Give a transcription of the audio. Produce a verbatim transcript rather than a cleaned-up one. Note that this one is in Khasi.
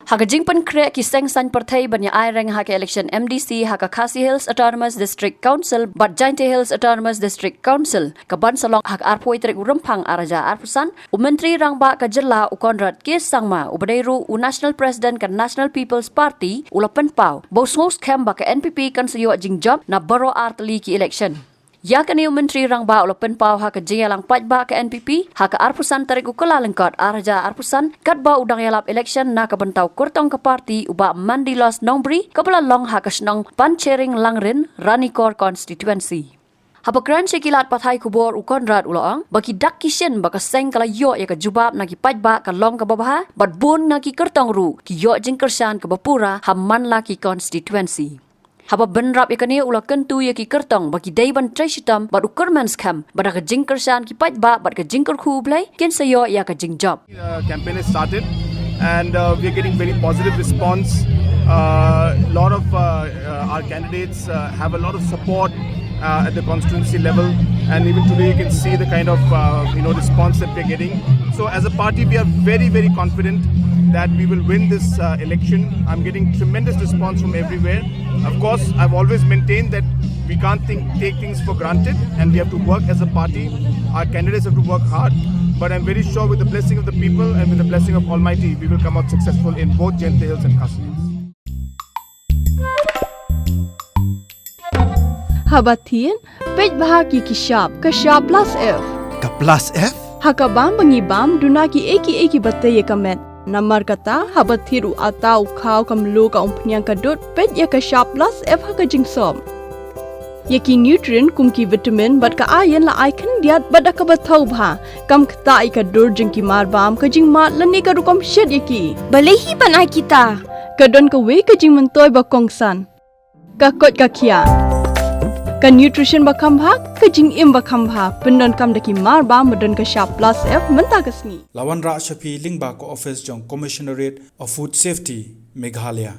Ha ka jingpynkhreh ki seng saiñ pyrthei ban ïa ai reng ha ka election M D C ha ka Khasi Hills Autonomous District Council bad Jaintia Hills Autonomous District Council, ka ban sa long ha ka arphew tarik u Rymphang ar hajar arphew san, u Myntri Rangbah ka jylla u Conrad K Sangma, uba dei ruh u National President ka National People's Party, u la pynpaw ba u sngewskhem ba ka N P P kan sa ïoh jingjop na baroh ar tylli ki election. Ïa kane u Myntri Rangbah u la pynpaw ha ka jingïalang paidbah ka N P P ha ka arphew san tarik u Kyllalyngkot ar hajar arphew san, katba u dang ïalap election na ka bynta u kyrtong ka party, u Bah Mandilos Nongbri, kaba la long ha ka shnong Panchering Langrin, Ranikor Constituency. Haba kren sha ki lad pathai khubor, u Conrad u la ong ba ki dak ki shin ba ka seng ka la ïoh ïa ka jubab na ki paidbah ka long kaba bha, bad bun na ki kyrtong ruh ki ïoh jingkyrshan kaba pura ha man la ki constituency. Haba bynrap ïa kane, u la kyntu ïa ki kyrtong ba ki dei ban trei shitom bad u kyrmen skhem ba da ka jingkyrshan ki paidbah bad ka jingkyrkhu U Blei, kin sa ïoh ïa ka jingjop. Uh, campaign has started, and uh, we are getting very positive response. A lot of uh, uh, our candidates uh, have a lot of support uh, at the constituency level, and even today you can see the kind of uh, you know, response that we're getting. So as a party, we are very, very confident that we will win this uh, election. I'm getting tremendous response from everywhere. Of course, I've always maintained that we can't think, take things for granted, and we have to work as a party. Our candidates have to work hard, but I'm very sure, with the blessing of the people and with the blessing of Almighty, we will come out successful in both Jaintia Hills and Khasi Hills. Haba thied, peit bha ïa ki shap, ka shap plus F. Ka plus F? Ha ka bam ba ngi bam, duna kiei kiei kiba tei ïa ka met. Namar kata, haba thied u atta, u khaw, ka mluh, ka umphniang, ka dud, peit ïa ka shap plus F ha ka jingsop. Ïa ki nutrient kum ki vitamin bad ka iron la ai khyndiat bad da kaba thaw bha. Kam ktah ïa ka dur jong ki marbam, ka jingmad lane ka rukom shet ïa ki. Balei hi ban ai kita? Ka don kawei ka jingmyntoi ba kongsan. Ka koit ka khiah. Ka nutrition ba kham bha, ka jingim ba kham bha. Pyndonkam da ki marbam ba don ka shap plus F mynta ka sngi. La wanrah sha phi lyngba ka office jong Commissionerate of Food Safety, Meghalaya.